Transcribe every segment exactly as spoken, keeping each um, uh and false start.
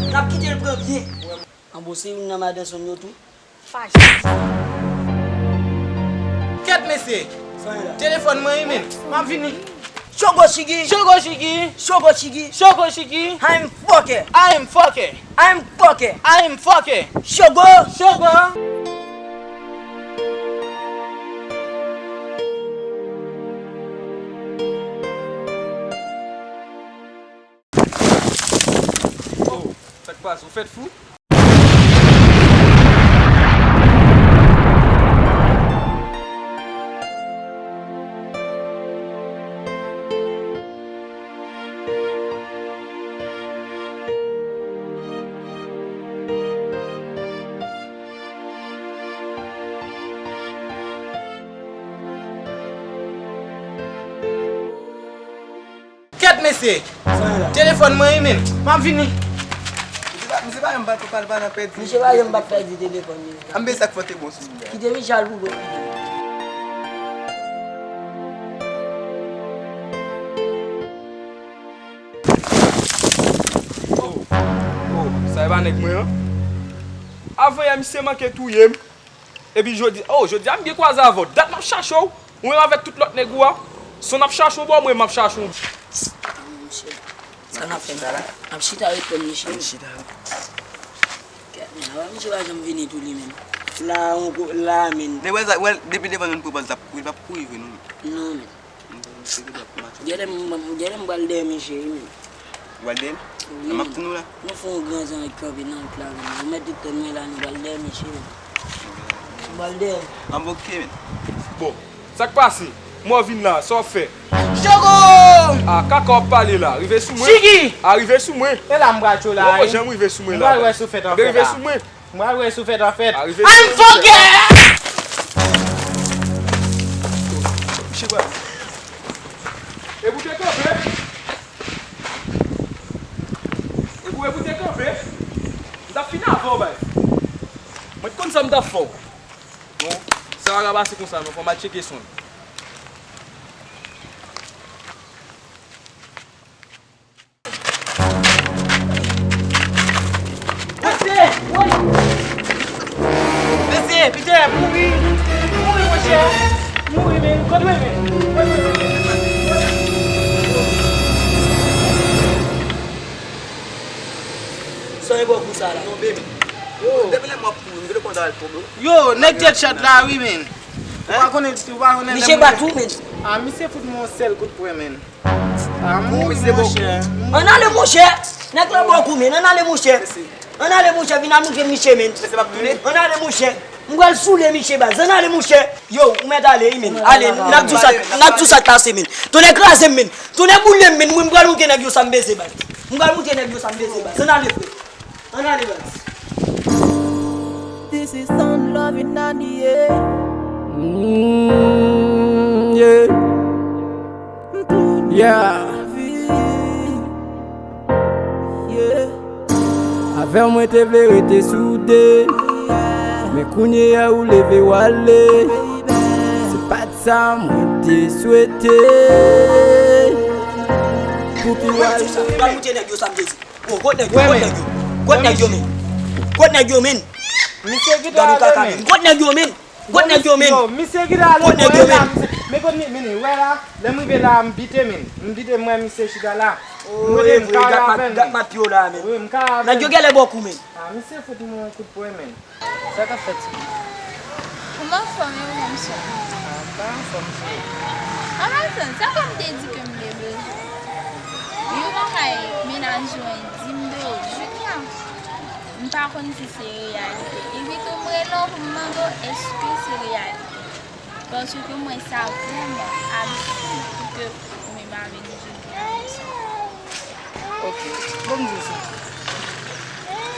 N ap kite l pran byen. An bon, se youn nan madanson yo tou. Kèt mesye! Telefòn mwen wi men. M ap vini. Chogo Chigi. Chogo Chigi. Chogo Chigi. Chogo Chigi. I am fucker. I am fucker. I am fucker. I am fucker. Chogo. Chogo. Oh, sa k pase? Ou fèt fou? Kèt mesye! Telefòn mwen wi men. M ap vini. Misye pa, misye pa janm pa, pa, pa nan pèdi. Misye pa janm pa pèdi telefòn li. Ann bezwen sa k fè w te bon sou li a. Kite Michal pou bon. Oh, oh, sa e pa nèg mwen an. Avan yè misye manke touye m. Epi jodi, oh, jodi a m byen kwaze avè w. Dat m ap chache w. Ou menm avèk tout lòt nèg ou a. Son ap chache w bò, mwen m ap chache w. Monchè, sa n ap fè la? N ap chita reponn misye. N ap chita. Kèt, men, misye pa janm vini tou li menm. La, on ko-, la, men. Men wè, wè, depi devan nou pran pòz l ap kouri, l p ap kouri vre non. Non, men. Gade m, gade m pral dèyè misye wi, men. Ou pral dèyè l? Wi, men. M ap tann ou la. Nou fè yon gran jan kanpe nan wout la, men. Ou mèt tann mwen la, nou pral dèyè misye, men. Nou pral dèyè l. An bon, ok, men. Bon, sa k pase? Mò vin la, sa w ap fè? Chogo! A, kaka w ap pale la, rive sou mwen. Chigi! A, rive sou mwen. E la m pral tchou la, wi. Ou poko janm rive sou mwen la. M pral wè si w fèt anfè la. Rive sou mwen. M pral wè si w fèt anfèt. A, rive sou mwen. I'm fucking! Misye pral. E pou te kanpe. E pou, e pou te kanpe. M t ap fini avè w, bay. Mwen t konn sa m t ap fè w. Bon, sa pa ka pase konsa non, fò m al tcheke son. Mesye, woy! Mesye, Peter, mouri! Mouri, monchè! Mouri, men! Kote w ye, men? Kote w ye, men? Sa e bò kou sa la. Tonbe, men. Yo. Depi lè m ap kouri, m genlè konn al tonbe. Yo, nèg tèt chat la, wi, men. Ou pa konnen, ou pa konnen lè m rive. Misye bat ou, men. A, misye fout mwen yon sèl kout pwen, men. A, mouri, monchè. Ann ale, monchè. Nèg la bò kou, men. Ann ale, monchè. Ann ale, monchè, vin al montre misye, men. Ann ale, monchè. M pral soule misye, baz. Ann ale, monchè. Yo, ou mèt ale, wi, men. Ale, n ap di w sa, n ap di w sa k pase, men. Tonnè kraze m, men. Tonnè boule m, men. Mwen, m pral montre nèg yo sa m peze, baz. M pral montre nèg yo sa m peze, baz. Ann ale, frè. Ann ale, baz. This is Sound Love in Nandi, yeah. Mm, yeah. Yeah. Avè w mwen te vle rete soude. Men kounye a ou leve w ale. Se pa t sa mwen te swete. Pouki w ale? Mwen di sa, m pral montre nèg yo sa m te di. Oh, kot nèg yo, kot nèg yo? Kot nèg yo, men? Kot nèg yo, men? Misye kite ale, men. Kot nèg yo, men? Kot nèg yo, men? Yo, misye kite ale, kot nèg yo, men? Men kot ni, men, wè la, lè m rive la, m bite, men. M bite, m wè misye chita la. M rete, m kare avè l, men. Wi, m kare avè l. Nèg yo genlè bò kou, men. A, misye fout mwen yon kout pwen, men. Sa k ap fèt, timoun? Kòman w fè, men ou menm sè? A, m pa anfòm, sè. An, Alton, sa fè m te di ke m te bezwen. Yon bagay mennaj ou an di m de ou, jounen an, m pa konn si se reyalite. Epi tou, m rele w pou m mande w èske se reyalite. Paske mwen sa vrèman absid pou ke ou menm avè nou jwenn konn konsa. Ok, bon, m di w sa.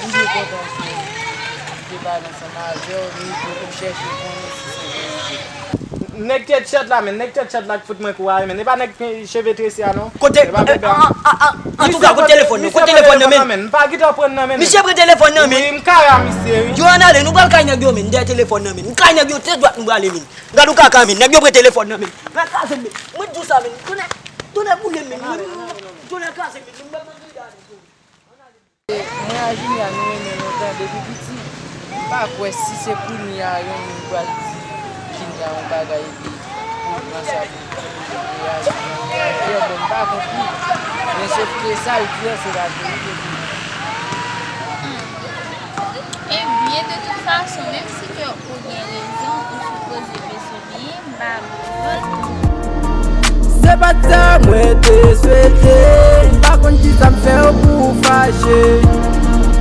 M byen kontan ke m te pale ansanm avè w, m rive pou m chèche konnen si se verite. Nèg tèt chat la, men, nèg tèt chat la k fout mwen kou a, men. E pa nèg cheve trese a, non. Kote, e pa bebe a. Antouka, kote telefòn nan? Kote telefòn nan, men? M pa gentan pran nan men l. Misye pran telefòn nan, men. Wi, m kare a misye, wi. Yo, ann ale, nou pral kay nèg yo, men, dèyè telefòn nan, men. M kay nèg yo, tèt dwat nou prale, men. Gad yon kaka, men. Nèg yo pran telefòn nan, men. Nan kraze m, men. Mwen di w sa, men. Konnen. Tonnè boule men, men, men, tonnè kraze men, men, men, men, men, men. Mwen ak Junior nou renmen lontan depi piti. M pa kwè si se kounye a yon moun pral di Junior yon bagay epi pou l pran sa pou l reyaji jan l reyaji an. Bon, m pa kont li. Men sòf ke sa l di an se pa verite. Ebyen, de tout fason, menm si ke ou gen rezon, ou sipoze bezwen li, m pa vle vòl. Se pa t sa mwen te swete. M pa konn kisa m fè w pou w fache.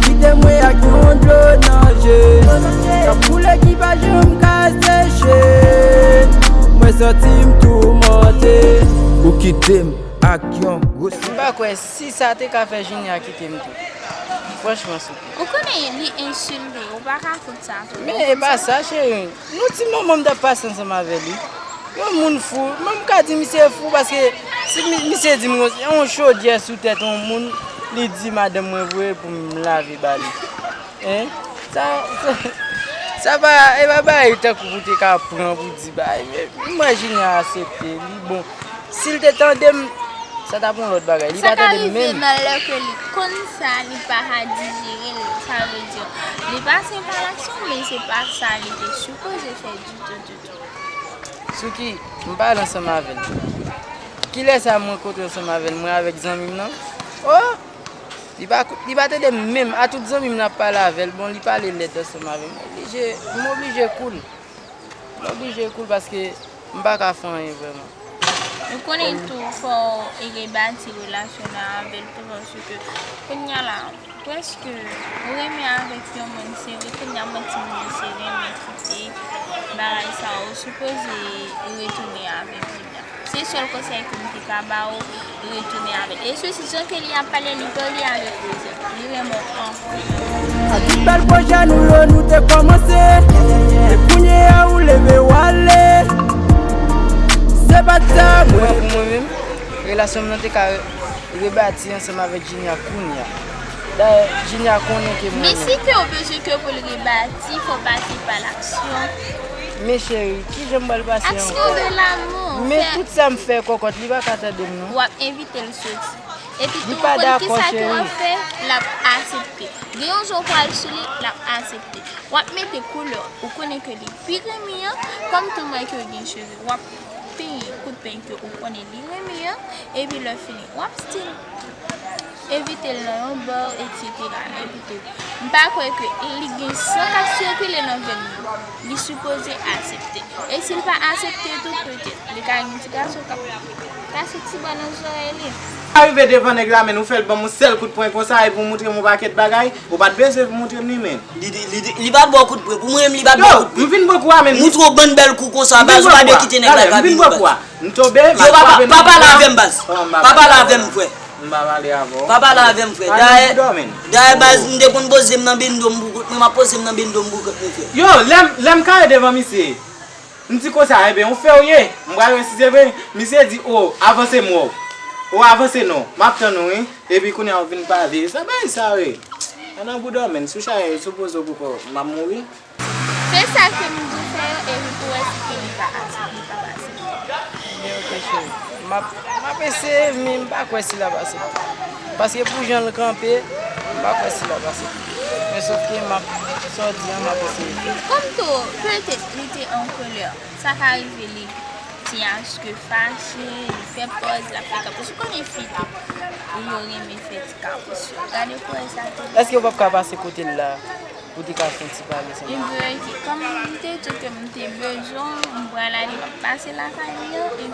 Kite mwen ak yon dlo nan je k ap koule ki pa janm ka seche. Mwen santi m toumante. Ou kite m ak yon gwo. M pa kwè si sa te ka fè Junior kite m tou. Franchman, souple. Ou konnen li ensilte, ou pa ka fout sa tou. Men e pa sa, cheri. Yon ti moman m t ap pase ansanm avè li. Yon moun fou. Mwen m ka di misye fou paske si mi- misye di m yon chodyè sou tèt yon moun, li di madanm mwen voye pou m lave ba li. Hein? Sa, sa, sa pa, e pa bagay tankou pou te ka pran pou di bagay. Men m wè Junior aksepte. Li bon. Si l te tande m, sa t ap yon lòt bagay. Li pa tande m menm. Sa ka rive nan lè ke li konn sa, li pa ka dijere l, sa vle di, li pase pa laksyon, men se pa sa li te sipoze fè ditou, ditou. Souki, m pale ansanm avè l. Kilè sa mwen kontre ansanm avè l, mwen avèk zanmi m nan? Oh! Li pa, li pa tande m menm. A tout zanmi m nan ap pale avè l, bon, li pale lèd ansanm avè m. M oblije, m oblije cool. M oblije cool paske m pa ka fè anyen vrèman. Nou konnen tou fò w rebati relasyon nan avè l tou paske kounye a la, prèske ou renmen avèk yon moun, se vre, kounye a mwen timoun yo se renmen kite bagay sa, ou sipoze retounen avèk li la. Se sèl konsèy ke m te ka ba w, retounen avèk li. E sou si jan ke li ap pale, li pale avèk rezon. Li renmen w anpil. Ak tout bèl pwojè nou yo, nou te kòmanse. E kounye a ou leve w ale. Se pa t sa mwen. Mwen, pou mwen menm, relasyon m nan te ka rebati ansanm avèk Junior kounye a. Dayè, Junior konnen ke mwen menm. Men si ke w bezwen ke pou l rebati, fò w pase pa laksyon. Men cheri, kijan m pral pase ankò? Action de l'amour. Men tout sa m fè kòkòt, li pa ka tande m non. W ap envite l soti. Epi tou, ou konn kisa ke w ap fè, l ap aksepte. Gen yon jan w pral sou li, l ap aksepte. W ap mete koulè, ou konnen ke li pi renmen an, kòm tou m wè ke w gen cheve, w ap penyen kout peny ke ou konnen li renmen an, epi lè fini, w ap still envite l nan yon bar, etsetera. Epi tou, m pa kwè ke li gen san k ap sikile nan venn li. Li sipoze aksepte. E si l pa aksepte tou, petèt, li ka gen ti gason k ap kase ti bwa nan zòrèy li. Arive devan nèg la, men ou fè l ban m yon sèl kout pwen konsa, epi w montre m yon pakèt bagay, ou pa t bezwen moutre m li, men. Li, li, li, li pa t ba w kout pwen. Pou mwen menm, li pa t ba w kout pwen. Yo, m vin pran kou a, men. Moutre w bann bèl kou konsa, baz, ou pa dwe kite nèg la ka vin, baz. M vin pran kou a. M tonbe, m al frape nan. Pa pale avè m, baz. Pa pale avè m, frè. M pa pale avè w. Pa pale avè m, frè. Dayè, dayè, baz, m te konn poze m nan bendo m pou kont mwen, m ap poze m nan bendo m pou kont mwen, frè. Yo, lè m, lè m kare devan misye, m di konsa, enben, ou fè w ye? M pral wè si se vre. Misye di, o, avanse m wè w. O, avanse non. M ap tann ou, wi. Epi kounye a w vin pale. Sa bagay sa, wi. An nan bouda w, men. Si w chaje, sipoze w poko, m ap mouri. Se sa ke m di w fè yo, epi pou wè si ke li pa ase, li pa pase. Men ok, cheri. M ap, m ap eseye, men m pa kwè si l ap aksepte. Paske pou jan l kanpe, m pa kwè si l ap aksepte. Men sòf ke m ap, sa w di an, m ap eseye fè. Kòm tou, petèt, li te an kolè. Sa ka rive li ti aske fache, li fè pòz, l ap fè kapris. Ou konnen fi tou, yo renmen fè ti kapris yo. Gade pou wè sa te. Èske w p ap ka pase kote l la? Ou te ka fè yon ti pale sèlman. Ebyen, ok. Kòm m te di w ke m te bezwen w, m pral ale pase lakay li an, epi,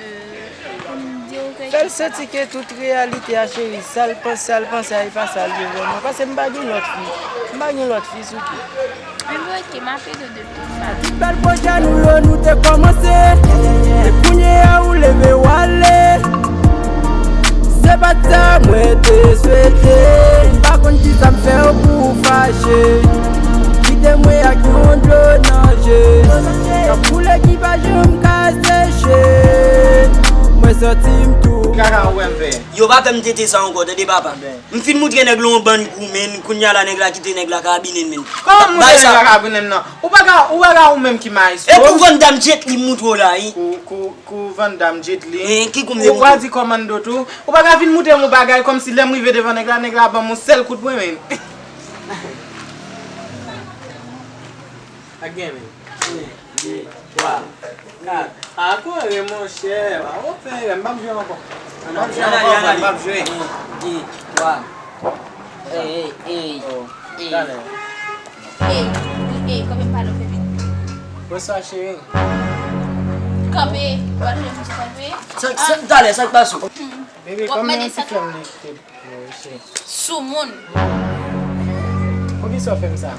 euh, pou m di w ke. Fè l santi ke tout reyalite a, cheri, sa l panse, sa l panse a, e pa sa l ye vrèman. Paske m pa gen lòt fi. M pa gen lòt fi, Souki. Ebyen, ok, m ap ede w de tout fason. Tout bèl pwojè nou yo, nou te kòmanse. E kounye a, ou leve w ale. Se pa t sa mwen te swete. M pa konn kisa m fè w pou w fache. Kite mwen ak yon dlo nan je k ap koule ki pa janm ka seche. Mwen santi m tou. Kaka ou wè m fè. Yo pa fè m tete sa ankò, tande papa. M fin moutre nèg la yon bann kou, men kounye a la nèg la kite nèg la kabinen, men. Kòman m moutre nèg la kabinen nan? Ou pa ka, ou pa ka ou menm ki maestro. E kou vanndam jet li m moutre w la, wi. Kou, kou, Van Damme, Jet Li. Eh, ki kou m ye? Ou pral di kòmando tou. Ou pa ka vin moute m yon bagay kòmsi lè m rive devan nèg la, nèg la ban m yon sèl kout pwen, men. Ak gen, men. Yen, de, twa, kat. A, kore, monchè. A, ou fè erè, m p ap jwe ankò. M p ap jwe ankò, frè, m p ap jwe. Yen, de, twa. Ey, ey, ey. Oh, ey. Talè. Ey, ey, kanpe m pale w, bebe. Bonswa, cheri. Kanpe, w ap jwe pou kanpe. Sa, sa, talè, sa k pase w? Bebe, kòman w te fè m lifte pou ou, cheri? Soumoun. Poukisa w fè m sa?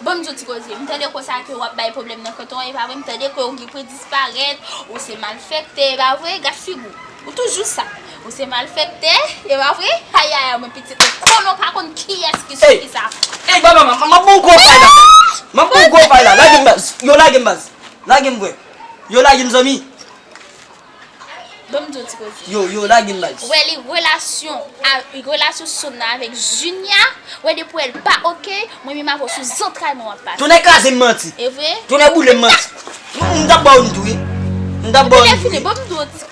Ban m di w ti koze. M tande konsa ke w ap bay pwoblèm nan kanton an, e pa vre? M tande ke w gen pou disparèt, ou se malfektè, e pa vre? Gad figi w. Ou toujou sa. Ou se malfektè, e pa vre? Ayayay, mwen pitit mwen konnen w pa konn kiyès ki sou ki sa. Ey, baba, m ap ba w gwo pay la. M ap ba w gwo pay la. Lage m baz. Yo, lage m baz. Lage m vre. Yo, lage m zanmi. Ban m di w ti koze. Yo, yo, lage m baz. Wè li relasyon, a, relasyon Sona avèk Junia, wè depi wè l pa oke, mwen menm avè w sou zantray mwen w ap pase. Tonnè kraze m manti. E vre? Tonnè boule m manti. M, m t ap ba w ni tou, wi. M t ap ba w ni tou, wi. Tonnè fini, ban m di w ti